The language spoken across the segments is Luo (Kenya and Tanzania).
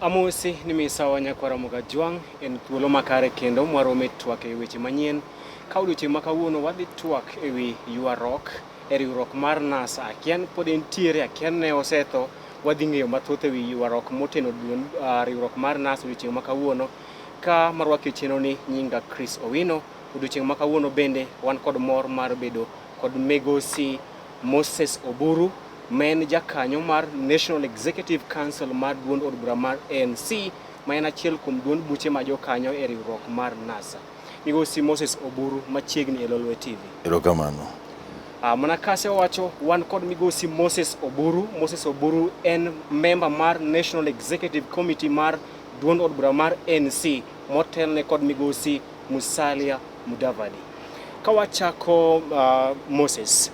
Amosi ni misawa nyakwara Mogajwang' en thuolo makare kendo mwarome twak e weche manyien. Ka odiochieng' ma kawuono wadhi twak e wi ywaruok e riwruok mar NASA. Akia ni pod entiere, akia ni ne osetho. Wadhi ng'eyo mathoth e wi ywaruok moteno duond riwruok mar NASA odiochieng' ma kawuono. Ka marwaki e chenro ni nyinga Chris Owino. Odiochieng' ma kawuono bende wan kod mor mar bedo kod migosi Moses Oburu ma en jakanyo mar National Executive Council mar duond od bura mar ANC ma en achiel kuom duond buche ma jokanyo e riwruok mar NASA. Migosi Moses Oburu machiegni e Lolwe TV. Erokamano. Mana kase wacho wan kod migosi Moses Oburu. Moses Oburu en member mar National Executive Committee mar duond od bura mar ANC motelne kod migosi Musalia Mudavadi. Ka wachako Moses,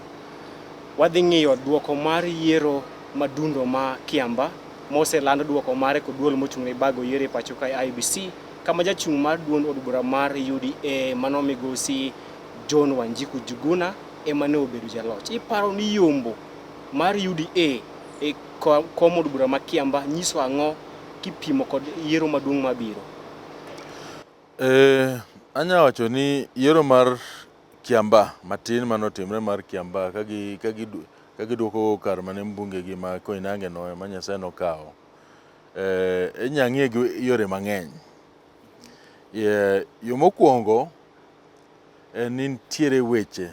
wadhi ng'iyo duoko mar yiero madundo ma Kiambaa moseland duoko mare kod duol mochung' ne bago yiero e pacho kae IEBC kama jachung' mar duond od bura mar UDA mano migosi John Wanjiku Njuguna ema ne obedo jaloch. Iparo ni yombo mar UDA e kom od bura ma Kiambaa nyiso ang'o kipimo kod yiero maduong' mabiro? Anya wacho ni yiero mar Kiambaa matin manotimre mar Kiambaa ka giduoko kar mane mbunge gi ma Koinange no ema Nyasaye nokawo. Inya ng'iye gi yore mang'eny. Yo mokwongo en ni nitiere weche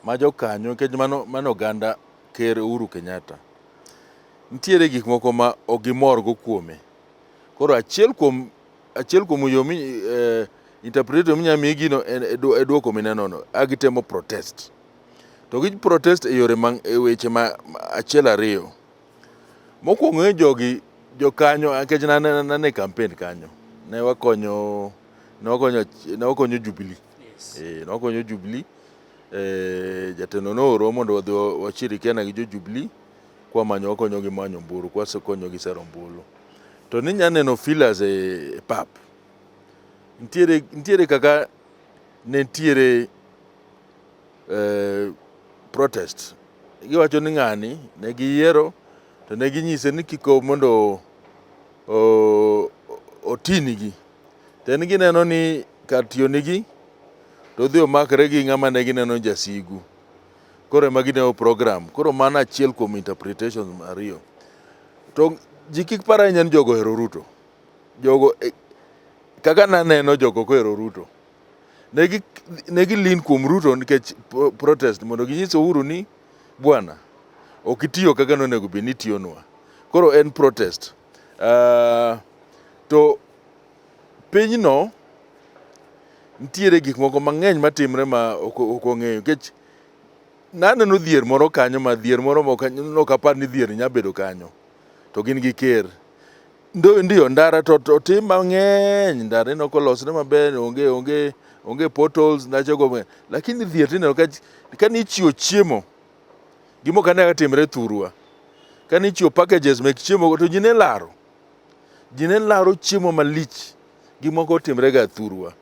ma jokanyo nikech mano oganda Ker Uhuru Kenyatta. Nitiere gik moko ma ok gimorgo kuome. Koro achiel kuom yo mi interpreter minya mi gino en e duoko mineno no. A gitemo protest. To gi protest e yore ma e weche ma achiel ariyo. Mokwongo e jogi jokanyo nikech nane campaign kanyo. Ne wakonyo Jubilee. Ne wakonyo Jubilee. Jatelo nooro mondo wadhi washirikiana gi jo Jubilee kwamanyo wakonyogi manyo ombulu kwasekonyogi sero ombulu. To ninya neno feelers e pap. Nitiere kaka ne nitiere protest. Giwacho ni ng'ani ne giyiero to ne ginyise ni kik mondo otinigi. To en gineno ni kar tiyonigi to odhi omakre gi ng'ama ne gineno jasigu. Koro ema gineno program. Koro mano achiel kuom interpretation ariyo. To ji kik par ahinya ni jogo ohero Ruto. Jogo kaka naneno jogo kohero Ruto. Ne gi lean kuom Ruto nikech protest mondo ginyis Uhuru ni bwana ok itiyo kaka nonego bed ni itiyonwa. Koro en protest. To pinyno nitiere gik moko mang'eny matimre ma ok wang'eyo nikech naneno dhier moro kanyo ma dhier moro ma ok apar ni dhier nya bedo kanyo to gin gi ker. Ndio ndara to otim mang'eny, ndara ineno kolosre maber, onge potholes ndachego, lakini dhier tineno ka nichiwo chiemo, gima ok ane ka timre thurwa, ka nichiwo packages mek chiemo to ji ne laro. Ji ne laro chiemo malich, gimoko otimre ga thurwa.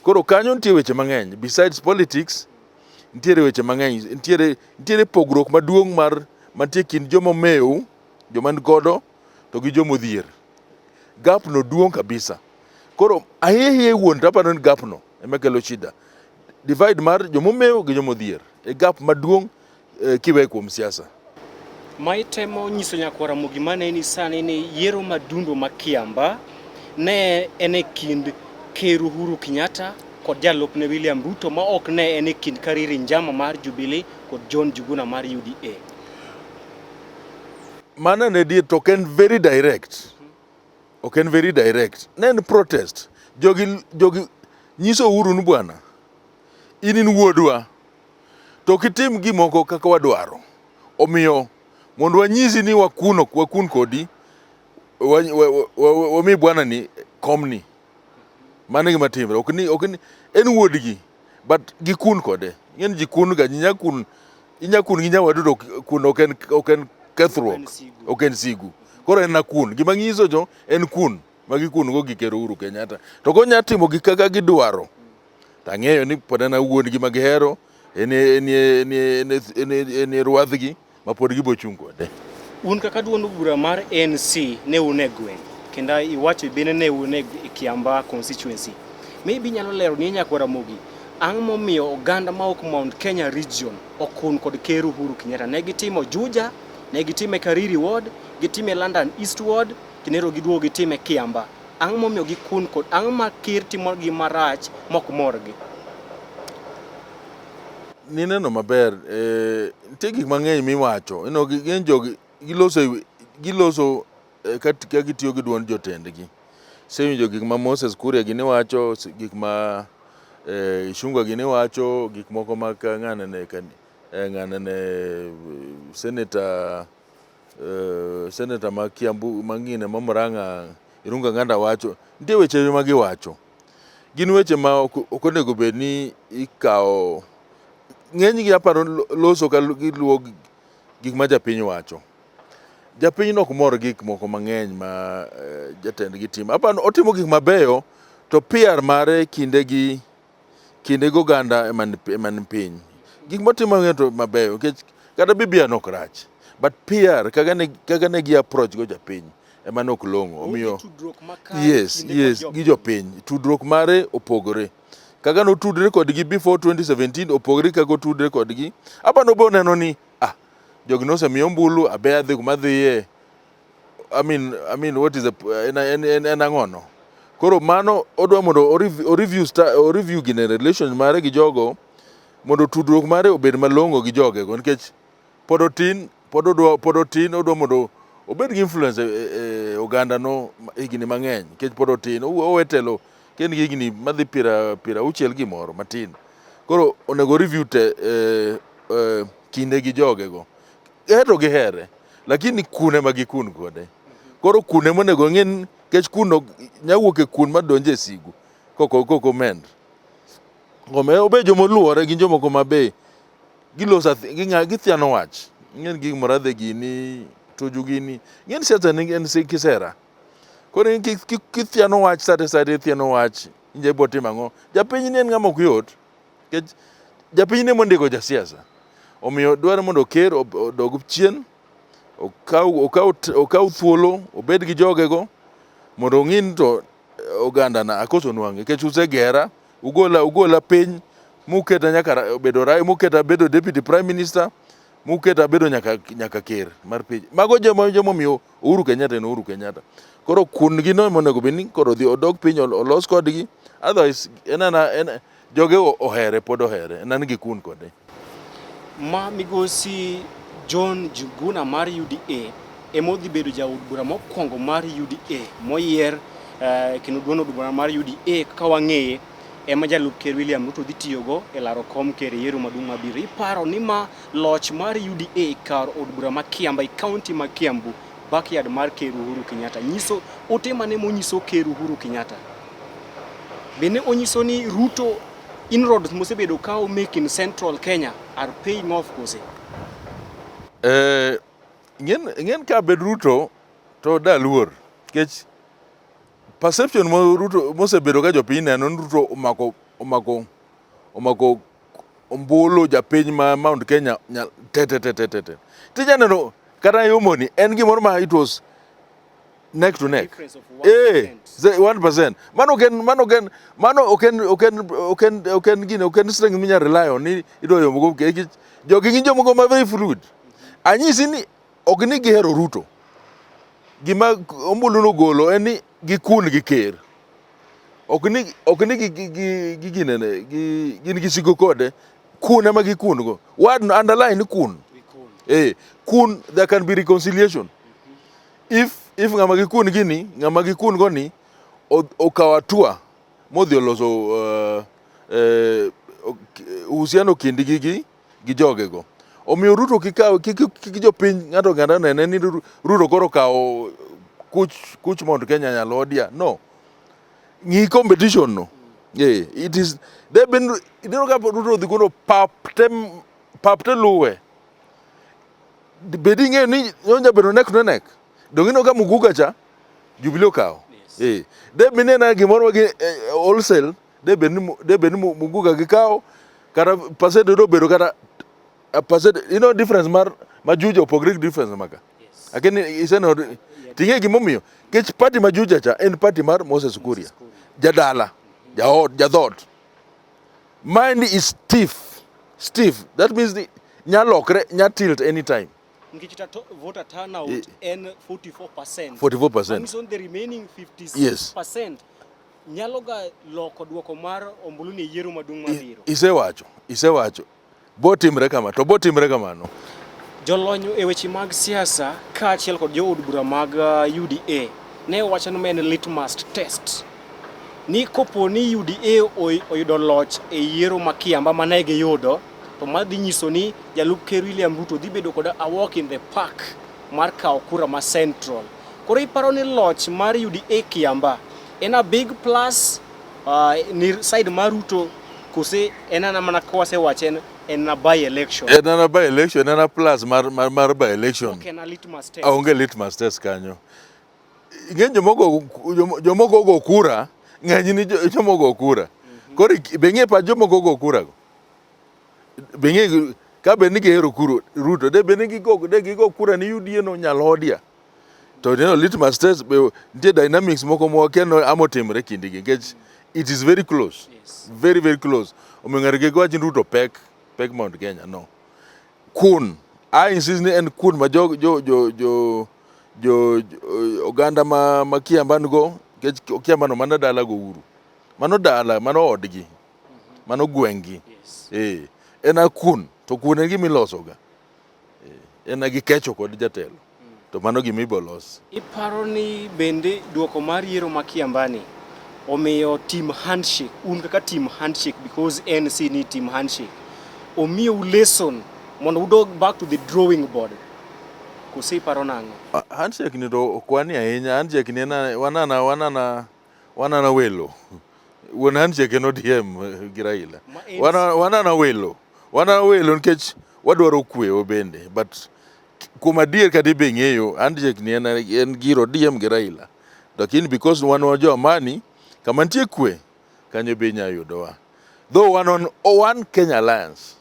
Koro kanyo nitie weche mang'eny, besides politics, nitiere weche mang'eny, nitiere pogruok maduong' mar mantie kind joma omew, joma ni godo to gi joma odhier. Gap no duong' kabisa. Koro ahinya ahinya wuon to aparo ni gap no ema kelo shida. Divide mar joma omew gi joma odhier e gap maduong' kiwe kuom siasa. Ma itemo nyiso nyakwar Ramogi maneni sani ni yiero madundo ma Kiambaa ne en e kind Ker Uhuru Kenyatta kod jalupne William Ruto ma ok ne en e kind Kariri Njama mar Jubilee kod John Njuguna mar UDA. Mano en adier to ok en very direct. Ok en very direct. Ne en protest. Jogi nyiso Uhuru ni bwana, in wuodwa to ok itim gimoko kaka wadwaro. Omiyo mondo wanyisi ni wakun kodi, wami bwana ni komni. Mano e gima timre. Ok ni en wuodgi but gikun kode. Ing'e ni ji kun ga, ji nya kun, inya kun gi nyawadu to kun ok en kethruok. Ok en sigu. Koro en na kun. Gima nyiso jo en kun ma gikun go gi Ker Uhuru Kenyatta. To konya timo gi kaka gidwaro, to ang'eyo ni pod en wuon-gi ma gihero, en rwadhgi ma pod gibo chung' kode. Un kaka duond bura mar ANC ne un e gweng'. Kendo iwacho bende ne un e Kiambaa constituency. Maybe inyalo lero ni Nyakwar Ramogi, ang'o momiyo oganda ma ok Mount Kenya region okun kod Ker Uhuru Kenyatta? Ne gitimo Juja, ne gitime Kariri ward, gitime London East ward, kendo giduogo gitime Kiambaa. Ang'o momiyo gikun kod ang'o ma ker timo gi marach mok morgi? Nineno maber, nitie gik mang'eny miwacho. Ineno ng'eny jogi giloso giloso ka gitiyo gi duond jotendgi. Isewinjo gik ma Moses Kuria gini wacho, gik ma Ichung'wa gini wacho, gik moko ma ka ng'anene ng'anene senator senator ma Kiambu ma ng'ine ma Murang'a Irunga Ng'anda wacho. Nitie weche ma giwacho. Gin weche ma ok onego bed ni ikawo. Ng'enygi aparo loso ka giluwo gik ma japiny wacho. Japiny no ok mor gi gik moko mang'eny ma jatendgi timo. Aparo otimo gik mabeyo to PR mare kinde gi kinde gi oganda ema ni piny. Gik motimo ng'eny to mabeyo nikech kata BBI no ok rach. But PR kaka ne gi approach go japiny ema ne ok long'o. Omiyo yes, yes, gi jopiny. Tudruok mare opogore. Kaka notudre kodgi before 2017 opogore kaka otudre kodgi. Apa nobo neno ni ah, jogi nosemiyo ombulu, abe adhi kuma adhiye. I mean, what is the en ang'ono? Koro mano odwa mondo o review gine relation mare gi jogo mondo tudruok mare obed malong'o gi jogego nikech pod otin, pod odwa pod otin, odwa mondo obed gi influence e oganda no higni mang'eny nikech pod otin. Owe telo ka en gi higni madhi 60 gimoro matin. Koro onego review te kinde gi jogego. Giher gihere, lakini kun ema gikun kode. Koro kun ema onego ng'e ni nikech kun nya wuok e kun madonj e sigu kok omend. Omiyo obe jomoluore gin jomoko ma be giloso githiano wach. Ing'e ni gik Murathe gini, Tuju gini. Ing'e ni siasa en kisera. Koro kithiano wach sate sate ithiano wach inje ibo timo ang'o. Japiny ni en ng'ama ok yot. Nikech japiny ni emondiko jasiasa. Omiyo dwaro mondo ker odog chien, okaw thuolo obed gi jogego mondo ong'i ni to oganda na akoso nwang'e nikech usegera ugola piny muketa nyaka bedo muketa bedo deputy prime minister muketa bedo nyaka ker mar piny. Mago jomomiyo Uhuru Kenyatta en Uhuru Kenyatta. Koro kun gi no monego bed ni koro odhi odog piny olos kodgi otherwise en ana en joge ohere pod ohere en an gi kun kode. Ma migosi John Njuguna mar UDA ema odhi bedo jaod bura mokwongo mar UDA moyier kendo duond od bura mar UDA kaka wang'eye ema jalup ker William Ruto dhi tiyogo e laro kom ker e yiero maduong' mabiro. Iparo ni ma loch mar UDA kar od bura ma Kiambaa e kaunti ma Kiambu backyard mar ker Uhuru Kenyatta nyiso ote mane monyiso ker Uhuru Kenyatta? Bende onyiso ni Ruto inroads mosebedo ka o make in Central Kenya are paying off kose? Ing'en ka bed Ruto to daluor nikech perception ma Ruto mosebedo ka jopiny neno ni Ruto omako ombulu japiny ma Mount Kenya te te te te te te. Tija neno kata yomoni en gimoro ma it was neck to neck. 1%. Mano ok en gine ok en strength minya rely on ni idwa yombo go nikech jogi gin jomoko ma very fluid. Anyisi ni ok ni gihero Ruto. Gima ombulu nogolo en ni gikun gi ker. Ok ni gi ginene gi gin gi sigo kode. Kun ema gikun go. Word no underline ni kun. Kun there can be reconciliation. If ng'ama gikun gini, ng'ama gikun go ni okawo hatua modhi oloso uhusiano kindgi gi jogego. Omiyo Ruto kik kik jopiny ng'ato ng'ata nene ni Ruto koro okawo kuch Mount Kenya nyalodia. No. Ng'i competition no. It is there been ineno ka Ruto odhi kuno pap te luwe. Bed ing'eyo ni nyocha bedo neck to neck. Donge ineno ka Muguga cha Jubilee okawo. De bed ni en gimoro gi wholesale de bed ni Muguga gikawo kata percent do bedo kata a percent you know difference mar ma Juja opogre gi difference maka. Akeni iseno Ting'e gimomiyo? Nikech party ma Juja cha en party mar Moses Kuria. Jadala, jaod, jadhot. Mind is stiff. Stiff. That means the nyalokre, nya tilt anytime. Nikech voter turnout en 44%. 44%. Manyiso ni the remaining 56% Yes. nyalo ga loko duoko mar ombulu ni e yiero maduong' mabiro. Isewacho, isewacho. Bo timre kama, to bo timre kamano. Jolony e weche mag siasa kaachiel kod jood bura mag UDA ne owacho ni ma en litmus test ni kopo ni UDA oyudo loch e yiero ma Kiambaa mane giyudo to ma dhi nyiso ni jalup ker William Ruto dhi bedo kod a walk in the park mar kawo kura ma Central. Koro iparo ni loch mar UDA Kiambaa en a big plus ni side mar Ruto kose en ana mana kwasewache en a by election? En ana by election, en a plus mar by election. Ok en a litmus test. Aonge litmus test kanyo. Ing'e jomoko ogo kura, ng'eny ni joma ogo kura. Koro be ing'e pach jomoko ogo kura go? Be ing'e ka bed ni gihero kuro Ruto, de bed ni gigo de gigo kura ni UDA no nyalodia. To neno litmus test be nitie dynamics moko ma wakia no amo timre kindgi nikech it is very close. Yes. Very very close. Omiyo ng'ato kik wach ni Ruto pek, pek Mount Kenya, no. Kun, I insist ni en kun ma jo jo jo jo jo, jo oganda ma Kiambaa nigo, nikech Kiambaa no mano dala go uru. Mano dala, mano odgi. Mano gweng'gi. Yes. En a kun, to kun en gima ilosoga. En a gikecho kod jatelo. To mano gima ibo los. Iparo ni bende duoko mar yiero ma Kiambaa ni omiyo team handshake, un kaka team handshake because NC ni team handshake, omiyou lesson mondo udog back to the drawing board. Kose iparo nang'o? Handshake ni to ok wani ahinya, handshake ni en wanana welo. Wuon handshake en ODM gi Raila. Ma en- Wanana welo. Wanana welo nikech wadwaro kwe bende. But kuom adier kata ibe ing'eyo, handshake ni en gir ODM gi Raila. Lakini because wan wa jo amani, kama nitie kwe, kanyo be inyalo yudowa. Though wan on One Kenya Alliance.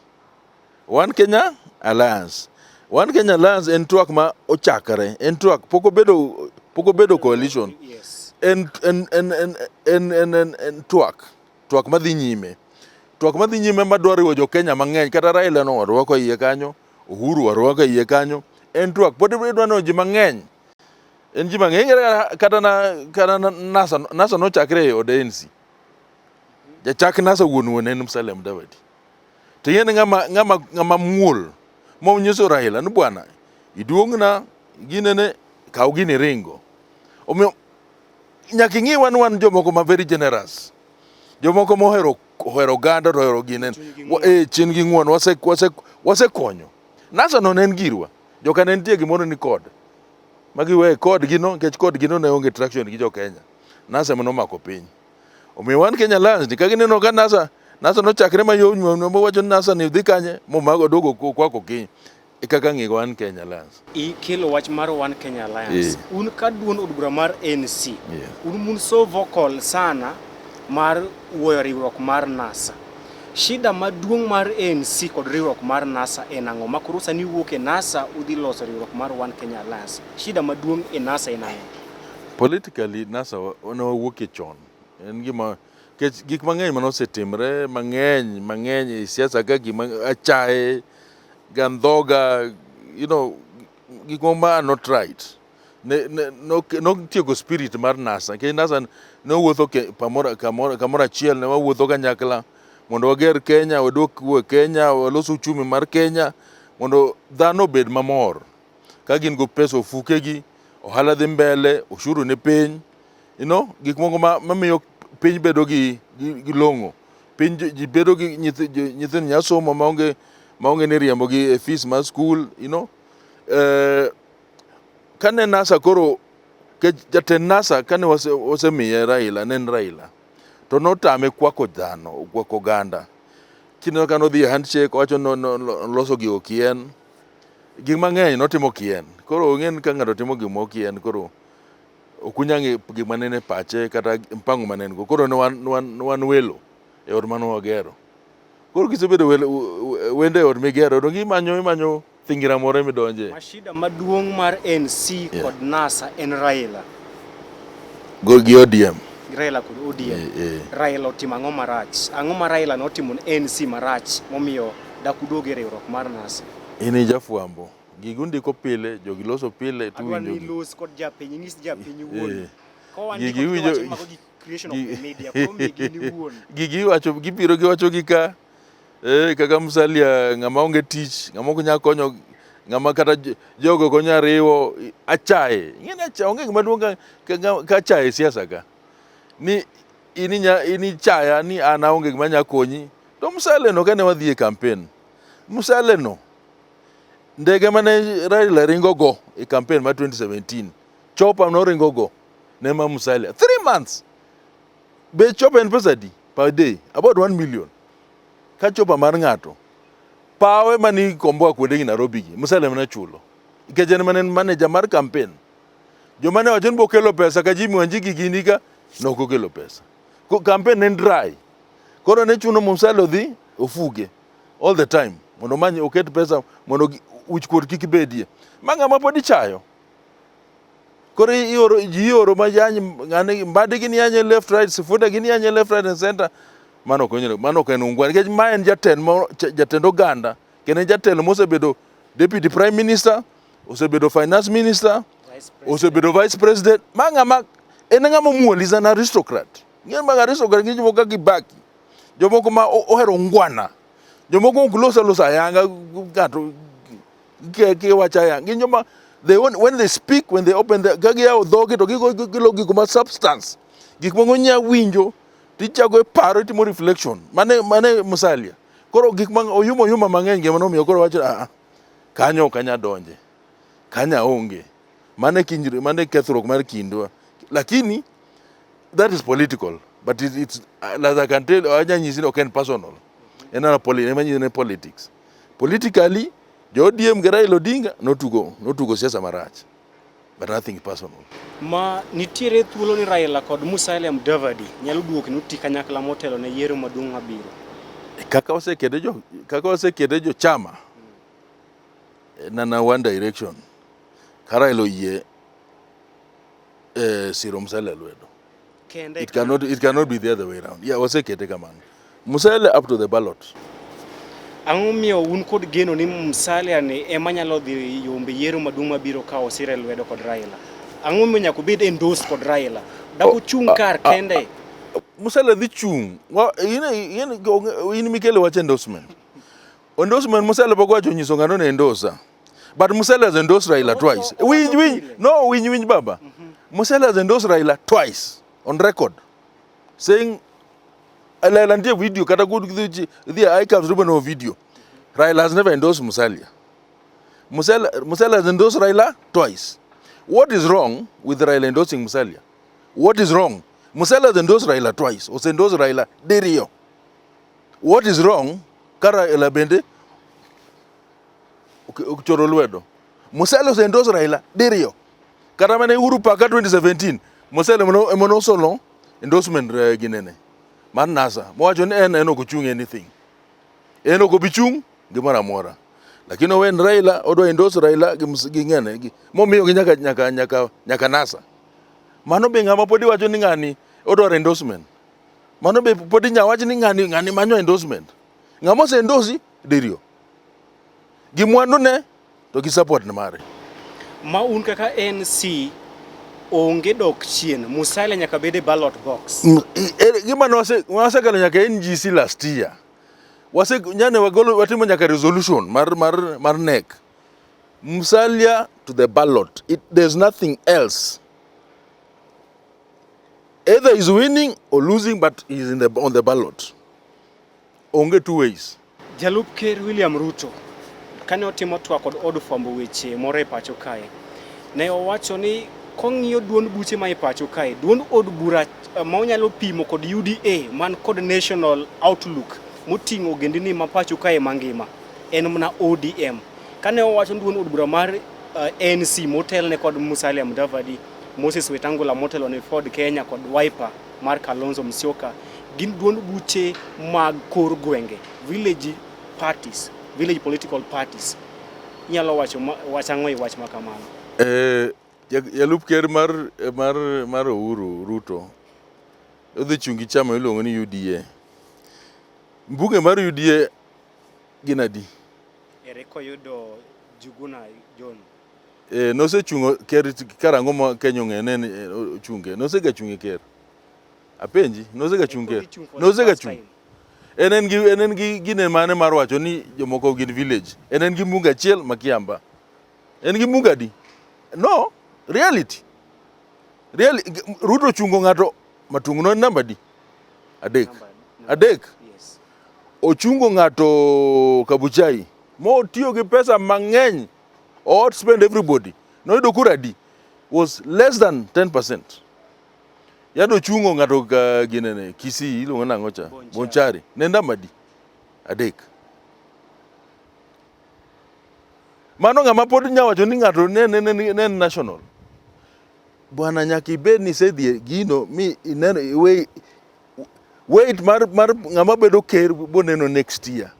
One Kenya Alliance. One Kenya Alliance en twak ma ochakre, en twak pok obedo coalition. Yes. En twak madhi nyime. Twak madhi nyime madwa riwo jo Kenya mang'eny kata Raila no warwako iye kanyo, Uhuru warwako iye kanyo. En twak pod idwa neno ji mang'eny. En ji mang'eny kata na NASA nochakre e od ANC. Jachak NASA wuon wuon en Musalia Mudavadi. To ing'e ni ng'ama muol monyiso Raila ni bwana iduong'na ginene kaw gini ringo. Omiyo nyaka ing'i wan jomoko ma very generous. Jomoko mohero ohero oganda to ohero ginen. Chunygi ng'won. Chunygi ng'won wasekonyo. NASA no ne en girwa. Joka ne nitie gimoro ni kod. Magiwe kod gino nikech kod gino ne onge traction gi jo Kenya. NASA ema nomako piny. Omiyo One Kenya Alliance ni ka gineno ka NASA nochakre mayom wacho ni NASA ni dhi kanye momago duogo kwako kiny. E kaka ng'igo One Kenya Alliance. Ikelo wach mar One Kenya Alliance. Un ka duond od bura mar ANC, un mun so vocal sana mar wuoyo riwruok mar NASA. Shida maduong' mar ANC kod riwruok mar NASA en ang'o? Ma koro sani wuok e NASA udhi loso riwruok mar One Kenya Alliance. Shida maduong' e NASA en ang'o? Politically NASA ne wawuokie chon. En gima nikech gik mang'eny mane osetimre mang'eny mang'eny e siasa ka gima achaye gandhoga gik moko ma are not right. Ne notieko spirit mar NASA nikech NASA ne wuotho kamoro achiel ne wawuotho kanyakla mondo wager Kenya, waduok kwe Kenya, walos uchumi mar Kenya mondo dhano obed mamor ka gin go pesa ofukegi, ohala dhi mbele, ushuru ni piny, gik moko mamiyo piny bedo gi long'o. Piny ji bedo gi nyithindo nyalo somo maonge ni riembo gi e fees mar school. Kane NASA koro jatend NASA kane wasemiye Raila ne en Raila to notame kwako dhano, kwako oganda. Kineno ka nodhi e handshake owacho ni noloso gigo kien. Gik mang'eny notimo kien. Koro ing'e ni ka ng'ato timo gimoro kien koro ok unyal ng'eyo gima nene pache kata mpango mane en go. Koro ne wan welo e ot mane wagero. Koro kisebedo wendo e ot migero donge imanyo thingira moro midonje. Mashida maduong' mar NC kod NASA en Raila. Go gi ODM. Raila kod ODM. Eh, eh. Raila otimo ang'o marach? Ang'o ma Raila notimo ne NC marach momiyo dak uduog e riwruok mar NASA? In i jafwambo. Gigi undiko pile, jogi loso pile, Adwa ni tuwinjogi. ilos kod japiny, inyis japiny wuon. Eh. Ka wandiko Gigi to iwinjo- iwacho ni mago gi creation of the media, koro migi ni wuon. Gigi iwacho, gibiro giwacho gi ka. Eh, kaka Musalia ng'ama onge tich, ng'ama ok nyal konyo, ng'ama kata jogo ok onyal riwo, achaye. Ing'e ni achaye, onge gima duong' ka achaye e siasa ka. Ni in inya, in ichaya ni an aonge gima anya konyi. To Musalia no kane wadhi e campaign, Musalia no, ndege mane Raila ringo go e campaign mar 2017, chopa noringo go ne ma Musalia. 3 months. Be chopa en pesa adi per day? About 1 million. Ka chopa mar ng'ato, pawe mani komboa kuonde gi Nairobi gi, Musalia mana chulo. Nikech en mana en manager mar campaign. Joma ne wacho ni bokelo pesa ka Jimmy Wanjigi gini ka, nok okelo pesa. Ko campaign ne en dry. Koro ne chuno Musalia odhi ofuge all the time mondo omany oket pesa mondo wichkuot kik bedie. Ma ng'ama pod ichayo. Koro ioro ji ioro ma yany ng'ane Mbadi gini yanye left right, Sifuna gini yanye left right and center. Mano ok onyalo, mano ok en ungwana nikech ma en jatend mo, jatend oganda kendo en jatelo mosebedo deputy prime minister, osebedo finance minister, Vice President. osebedo vice president. Ma ng'ama en ng'ama omuol, is an aristocrat. Ng'e mag aristocrat gin jomoko kaka Kibaki, jomoko ma ohero ungwana, jomoko ok los alosa ayanga ng'ato kiwacho ayanga. Gin joma they when they speak, when they open the, ka giyawo dhogi to gilo gik ma substance, gik moko nya winjo tichako iparo itimo reflection. Mane mane Musalia. Koro gik ma oyumo oyuma mang'eny gima nomiyo koro wacho ah, kanyo ok anya donje, kanyo aonge. Mane kinjre, mane kethruok mar kindwa. Lakini that is political, but it's as I can tell, anya nyisi ni ok en personal. En ana ema nyisi ni politics. Politically, jo ODM gi Raila Odinga notugo siasa marach. But nothing personal. Ma nitiere thuolo ni Raila kod Musalia Mudavadi nyalo duogo kendo ti kanyakla motelo ne yiero maduong' mabiro. Kaka osekete jo, kaka osekete jo chama na one direction. Ka Raila oyie siro Musalia lwedo. Kende It cannot be the other way round. Yeah, osekete kamano. Musalia up to the ballot. Ang'o miyo un kod geno ni Musalia ni ema nyalo dhi yombe yiero maduong' mabiro ka osire lwedo kod Raila? Ang'o miyo nyaka obed endorsed kod Raila? Dak ochung' kar kende. Musalia dhi chung'. In mikele wach endorsement. Endorsement Musalia pok owacho nyiso ng'ano ne endorser. But Musalia has endorsed Raila twice. Winj winj no winj winj baba. Musalia has endorsed Raila twice on record saying Raila nitie video kata good dhi archives ruben no video. Raila has never endorsed Musalia. Musalia has endorsed Raila twice. What is wrong with Raila endorsing Musalia? What is wrong? Musalia has endorsed Raila twice. Ose endorsed Raila diriyo. What is wrong? Ka Raila bende ochoro lwedo. Musalia ose endorse Raila diriyo. Kata mana Uhuru Park 2017, Musalia ema nosolo endorsement ginene mar NASA. Mowacho ni en ok ochung' anything. En ok obi chung' gimoro amora. Lakini owen Raila, odwa endorse Raila gi ng'ene gi momiyo gi nyaka NASA. Mano be ng'ama pod iwacho ni ng'ani odwaro endorsement. Mano be pod inya wach ni ng'ani manyo endorsement. Ng'ama ose endorse diriyo. Gi mwandu ne to gi support ne mare. Ma un kaka NC onge dok chien. Musalia nyaka bed e ballot box. Gima wasekalo nyaka NGC last year. Wase nyane wagolo watimo nyaka resolution mar NEC. Musalia to the ballot. There's nothing else. Either he's winning or losing, but he's on the ballot. Onge two ways. Jalup Ker William Ruto kane otimo twak kod od fwambo weche moro e pacho kae, ne owacho ni kong'iyo duond buche ma e pacho kae, duond od bura ma onyalo pimo kod UDA man kod national outlook moting'o ogendini ma pacho kae mangima en mana ODM. Kane owacho ni duond od bura mar ANC motelne kod Musalia Mudavadi, Moses Wetangula motelo ne Ford Kenya kod Wiper mar Kalonzo Musyoka gin duond buche mag kor gwenge, village parties, village political parties. Inyalo wacho wach ang'o e wach ma kamano? Jalup ker mar Uhuru Ruto odhi chung' gi chama miluongo ni UDA. Mbunge mar UDA gin adi? Ere koyudo Njuguna John? Nosechungo ker karang'o ma Kenya ong'eyo ne en ochunge? Nosega chung' e ker. Apenji, nosega chung' ker. Nosega chung'. En en gi gine mane mar wacho ni jomoko gin village. En gi mbunge achiel ma Kiambaa. En gi mbunge adi? No, reality. Really, Ruto ochungo ng'ato Matungu no en namba adi? Adek. Adek. Yes. Ochungo ng'ato Kabuchai motiyo gi pesa mang'eny outspend everybody. Noyudo kura adi? Was less than 10%. Yado ochungo ng'ato ka ginene Kisii iluongo nang'o cha? Bonchari. Bonchari. Ne namba adi? Adek. Mano ng'ama pod nya wacho ni ng'ato ne en national. Bwana nyaka ibed ni isedhi e gino mi ineno iwe wait mar ng'ama bedo ker boneno next year.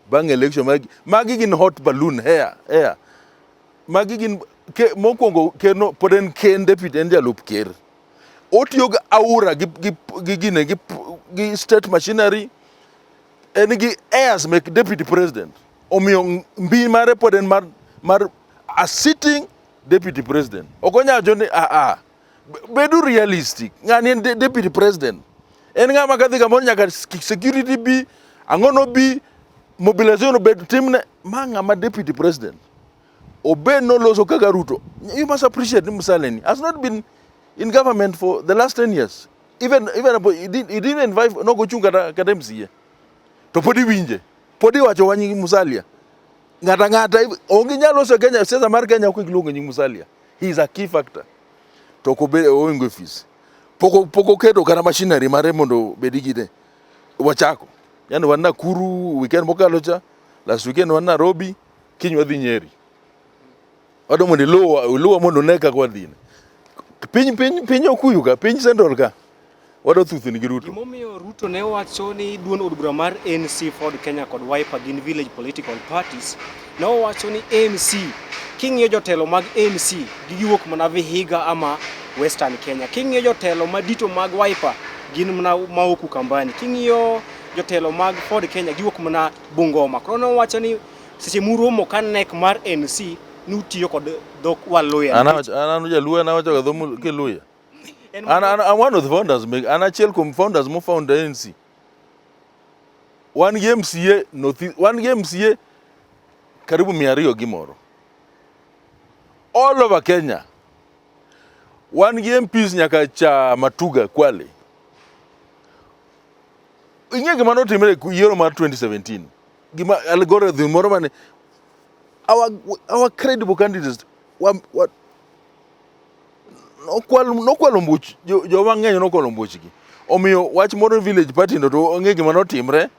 Bang' election magi gin hot balloon air. Magi gin mokwongo ker no pod en ken deputy en jalup ker. Otiyo gi aura gi gine gi state machinery en gi airs mek deputy president. Omiyo mbi mare pod en mar a sitting deputy president. Ok onyal wacho ni a a bedu realistic. Ng'ani en deputy president. En ng'ama kadhi kamoro nyaka security bi, ang'o no bi, mobilization obed timne. Ma ng'ama deputy president. Obed noloso kaka Ruto. You must appreciate ni Musalia has not been in government for the last 10 years. Even he didn't invite nokochung kata MCA. To pod iwinje. Pod iwacho wach nying Musalia. Ng'ata ng'ata onge nyalo loso Kenya, siasa mar Kenya ok iluongo nying Musalia. He is a key factor. To ok obed oonge ofis. Pok oketo kata machinery mare mondo obed gi wachako. Yani wan Nakuru weekend mokalo cha, last weekend wan Nairobi, kiny wadhi Nyeri. Wadwa mondo iluwa mondo one kaka wadhi. Piny Okuyu ka, piny Central ka. Wadwa thuthni gi Ruto. Gimomiyo Ruto ne wacho ni duond od bura mar ANC, Ford Kenya kod Wiper gin village political parties, ne owacho ni ANC, king'iyo jotelo mag ANC, giwuok mana Vihiga ama Western Kenya. King'iyo jotelo madito mag Wiper, gin mana mawuok Ukambani. King'iyo jotelo mag Ford Kenya, giwuok mana Bungoma. Koro ne owacho ni seche muromo ka nek mar ANC, nutiyo kod dhok Waluya. An jaluo an awacho ga dho Kiluya. An one of the founders, an achiel kuom founders mo found ANC. Wan gi MCA North, wan gi MCA karibu 200 gimoro. All over Kenya. Wan gi MPs nyaka cha Matuga Kwale. Ing'e gima notimre e yiero mar 2017. Gima algorithm moro mane our credible candidates wa nokwalo mbuch joma ng'eny nokwalo mbuchgi. Omiyo wach moro village party no to ong'e gima notimre.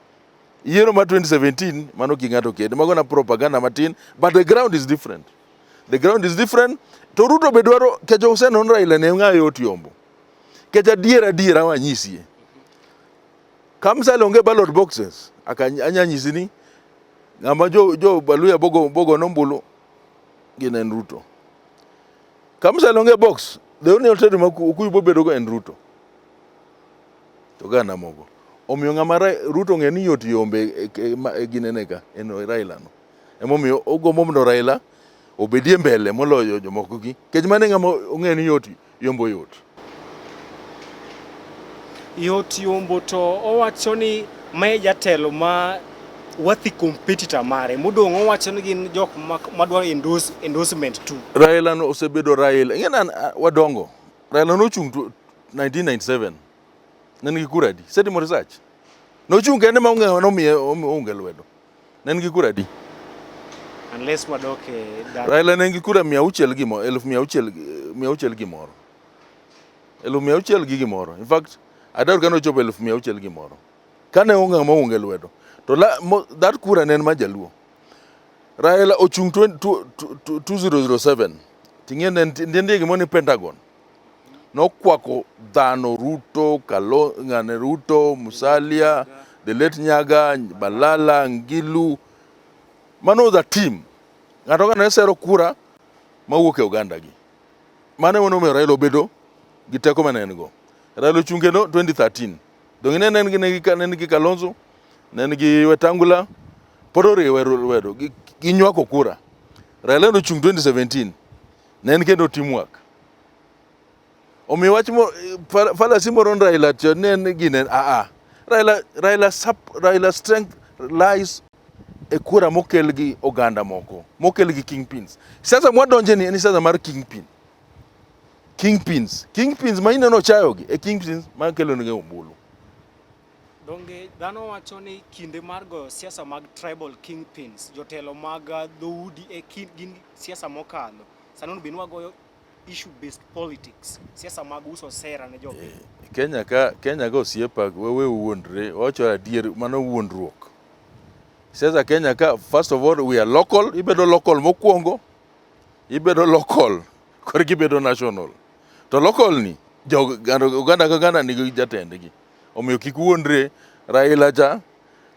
Yiero mar 2017 mano ki ng'ato ked. Mago na propaganda matin but the ground is different. The ground is different. To Ruto be dwaro kech osenon Raila ne ng'a yot yombo. Kech adier adier awanyisie. Ka Musalia onge ballot boxes, aka anya nyisi ni ng'ama jo Baluya bogo nombulu gin en Ruto. Ka Musalia onge box, the only alternative ma Okuyu bobedo go en Ruto. To gana mogo. Omiyo ng'ama Ruto ong'e ni yot yombe e ginene ka en Raila no. Emomiyo ogombo mondo Raila obedie mbele moloyo jomoko gi. Nikech mano e ng'ama ong'e ni yot yombo yot. Yot yombo to owacho ni mae jatelo ma worthy competitor mare modong' owacho ni gin jok madwaro endorsement tu. Raila no osebedo Raila. Ing'e na wadongo. Raila nochung' 1997. Ne nigi kura adi? Isetimo research? Nochung' kende ma onge ng'ama nomiye onge lwedo. Ne nigi kura adi? Unless wadok e Raila ne nigi kura 600 gimo, 600,000 600 gimoro. 600,000 gi gimoro. In fact, adwaro ka nochopo 600,000 gimoro. Kane onge ng'ama onge lwedo. To that kura ne en mar jaluo. Raila ochung' 2007. Ting'e ne nitie gimoro ni Pentagon. Nokwako dhano Ruto, Kalo, ng'ane Ruto, Musalia, the late Nyaga, Balala, Ngilu. Mano was a team. Ng'ato ka ne sero kura mawuok e oganda gi. Mano ema nomiyo Raila obedo gi teko mane en go. Raila ochung' kendo 2013. Donge ne en gi ne en gi Kalonzo, ne en gi Wetangula, pod oriwe lwedo, ginywako kura. Raila nochung' 2017, ne en kendo teamwork. Omiyo wach mo fallacy moro ni Raila to ne en gine a a. Raila strength lies e kura mokel gi oganda moko, mokel gi kingpins. Siasa mwadonje ni en siasa mar kingpin. Kingpins, kingpins ma ineno chayogi e kingpins ma kelo negi ombulu. Donge dhano wacho ni kinde mar goyo siasa mag tribal kingpins, jotelo mag dhoudi e kind gin siasa mokalo. Sani onego bed ni wagoyo issue based politics, siasa mag uso sera ne jopiny. Kenya ka osiepa wewe wuondre, wacho adier mano wuondruok. Siasa Kenya ka first of all we are local, ibedo local mokwongo, ibedo local, koro gibedo national. To local ni jo oganda ka oganda nigi jatendgi. Omiyo kik wuondre Raila cha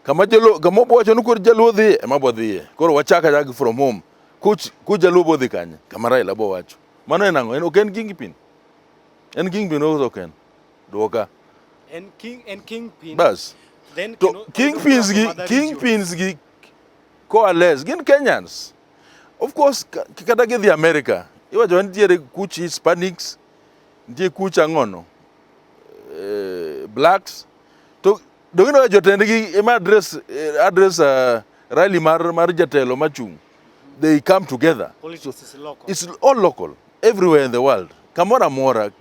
kama jalo kama owacho ni koro jaluo dhi ema bo dhiye. Koro wachak achaka from home. Kuch kuch jaluo bo dhi kanye? Kama Raila bo wacho. Mano en ang'o? En ok en kingpin. En kingpin ok en. Duoka. En kingpin. Bas. Then To kendo- kingpins gi from other regions. kingpins gi coalesce gin Kenyans. Of course kata gidhi America iwacho ni nitiere kuch Hispanics, nitie kuch ang'ono blacks to donge ineno ka jotendgi ema address rally mar jatelo machung' they come together. Politics is local. It's all local everywhere in the world. Kamoro amora,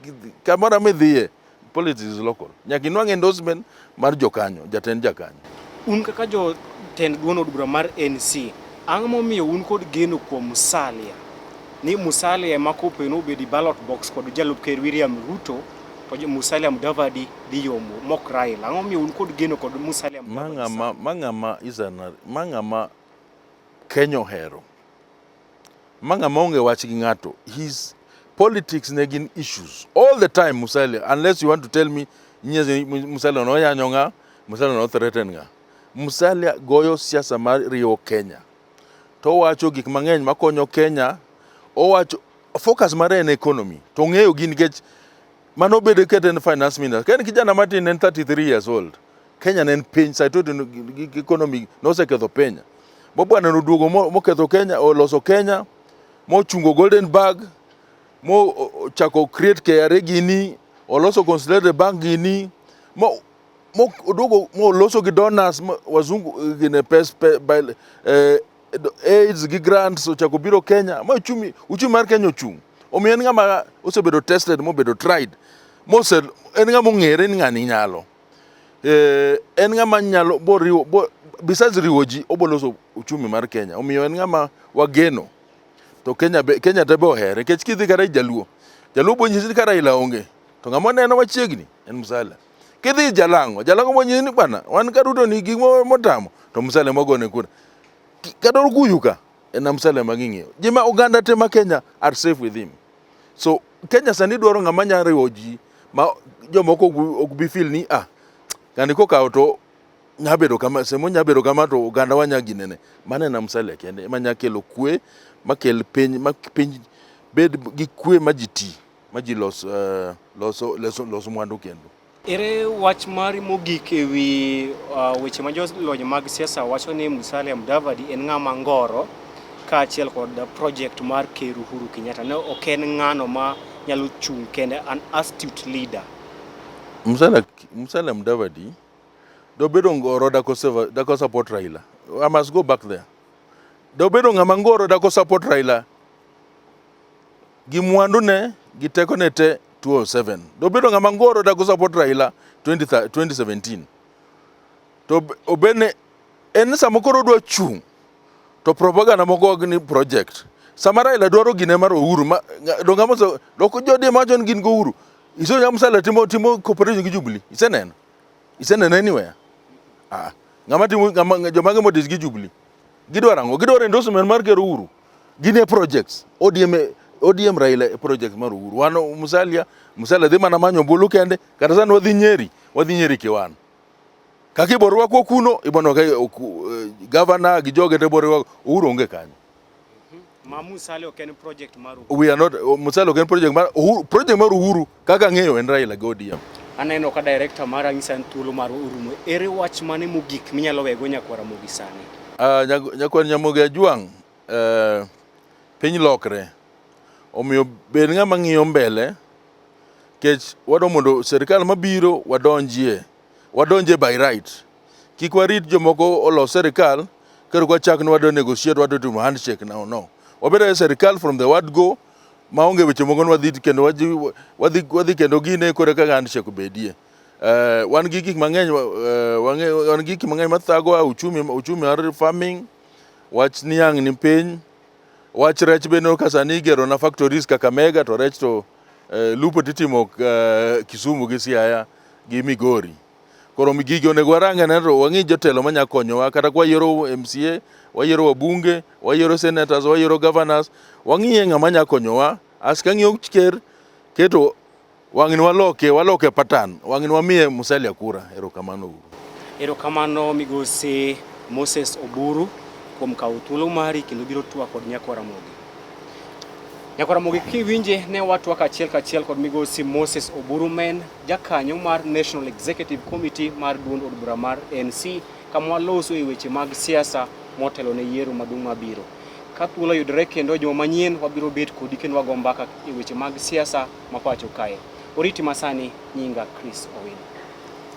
kamoro midhiye, politics is local. Nyaka inwang' endorsement mar jokanyo, jatend jakanyo. Un kaka jotend duond od bura mar NC, ang'o momiyo un kod geno kuom Musalia? Ni Musalia ema kopo nobedi ballot box kod jalup ker William Ruto, to Musalia Mudavadi dhi yombo mok Raila. Ang'o momiyo un kod geno kod Musalia Ma Mudavadi? ng'ama ma ng'ama is an ma ng'ama Kenya ohero. Ma ng'ama onge wach gi ng'ato. His politics ne gin issues all the time Musalia, unless you want to tell me nyezi Musalia no yanyo ng'a, Musalia no threaten ng'a. Musalia goyo siasa mar riwo Kenya. To owacho gik mang'eny makonyo Kenya. Owacho focus mare en economy. To ong'eyo gi nikech mano bedo kata en finance minister. Ka en kijana matin en 33 years old. Kenya ne en piny saito gi economy noseketho piny. Bo bwana noduogo moketho Kenya, oloso Kenya, mochungo Golden Bag, mo ochako create KRA gini, oloso Consolidated Bank gini, mo oduogo moloso gi donors wazungu gine pes pe, by, aids gi grants ochako biro Kenya, ma uchumi mar Kenya ochung'. Omiyo en ng'ama osebedo tested mobedo tried. Mose en ng'ama ong'ere ni ng'ani nyalo. En ng'ama nyalo bo riwo bo, besides riwo ji oboloso uchumi mar Kenya. Omiyo en ng'ama wageno. To Kenya te be ohere nikech kidhi kata Jaluo, Jaluo bo nyisi ni ka Raila onge to ng'ama oneno machiegni en Musalia. Kidhi Jalang'o, Jalang'o bo nyisi ni bana wan ka Ruto ni gik motamo to Musalia mogone kura. Kata Okuyu ka en Musalia ma ging'iyo. Ji ma oganda te ma Kenya are safe with him. So Kenya sani dwaro ng'ama nyalo riwo ji ma jomoko ok bi feel ni ah ng'ani kokawo to nya bedo kama semo nya bedo kama to oganda wa nya ginene. Mano en Musalia kende ema nya kelo kwe makel piny ma piny bed gi kwe ma ji ti ma ji los, loso, loso, los mwandu kendo. Ere wach mari mogik e wi weche ma jolony mag siasa wacho ni Musalia Mudavadi en ng'ama ngoro kaachiel kod project mar Ker Uhuru Kenyatta. Ne ok en ng'ano ma nyalo chung' kende, an astute leader. Musalia Mudavadi dobedo ngoro dako support Raila. I must go back there. Dobedo ng'ama ngoro dako support Raila gi mwandu ne gi tekone te 2007. Dobedo ng'ama ngoro dako support Raila 20, 2017. To obene en sama koro odwa chung' to propaganda moko ni project. Sama Raila dwaro gine mar Uhuru ma do ng'ama dok jodi mawacho ni gin go Uhuru. Iseneno Musalia timo cooperation gi Jubilee. Iseneno? Iseneno anywhere? Ah, ng'ama timo ng'ama jomage modich gi Jubilee. Gidwaro ang'o? Gidwaro endorsement mar Ker Uhuru. Gin e projects. ODM Raila e project mar Uhuru. Wan Musalia dhi mana manyo ombulu kende. Kata sani wadhi Nyeri kiwan. Kaka ibo rwakwa kuno, ibo neno ka governor gi joge te bo rwako, Uhuru onge kanyo. Ma Musalia ok en project mar Uhuru. We are not Musalia ok en project mar Uhuru, project mar Uhuru kaka ang'eyo en Raila gi ODM. Aneno ka director mara nyisa ni thuolo mar orumo. Ere wach mane mogik minyalo wego nyakwar Ramogi sani? Nyakwar Nyamogi Ajwang', piny lokre. Omiyo bed ng'ama ng'iyo mbele kech wadwa mondo sirkal mabiro wadonjie, wadonjie by right. Kik warit jomoko olos sirkal koro kwachak ni wadwa negotiate wadwa timo handshake no, no. Wabed e sirkal from the word go maonge weche moko ni wadhi kendo wadhi kendo gine kore kaka handshake obedie. Wan gi gik mang'eny wan gi gik mang'eny mathagowa uchumi, uchumi mar farming, wach niang' ni piny, wach rech bende ka sani igero na factories Kakamega to rech to lupo titimo Kisumu gi Siaya gi Migori. Koro gigi onego warang ane to wang'i jotelo manya konyowa kata kwa yiero MCA, wayiero wabunge, wayiero senators, wayiero governors, wang'iye ng'ama nya konyowa. As kang'iyo ker keto wang'ni waloke, waloke pattern, wang'ni wamiye Musalia kura. Erokamano uru. Erokamano migosi Moses Oburu kuom kawo thuolo mari kendo biro twak kod nyakwar Ramogi. Nyakwar Ramogi kiwinje ne watwak achiel kachiel kod migosi Moses Oburu men jakanyo mar National Executive Committee mar duond od bura mar NC kama waloso e weche mag siasa motelo ne yiero maduong' mabiro. Ka thuolo oyudore kendo juma manyien wabiro bet kodi kendo wago mbaka e weche mag siasa ma pacho kae. Oriti masani nyinga Chris Owino.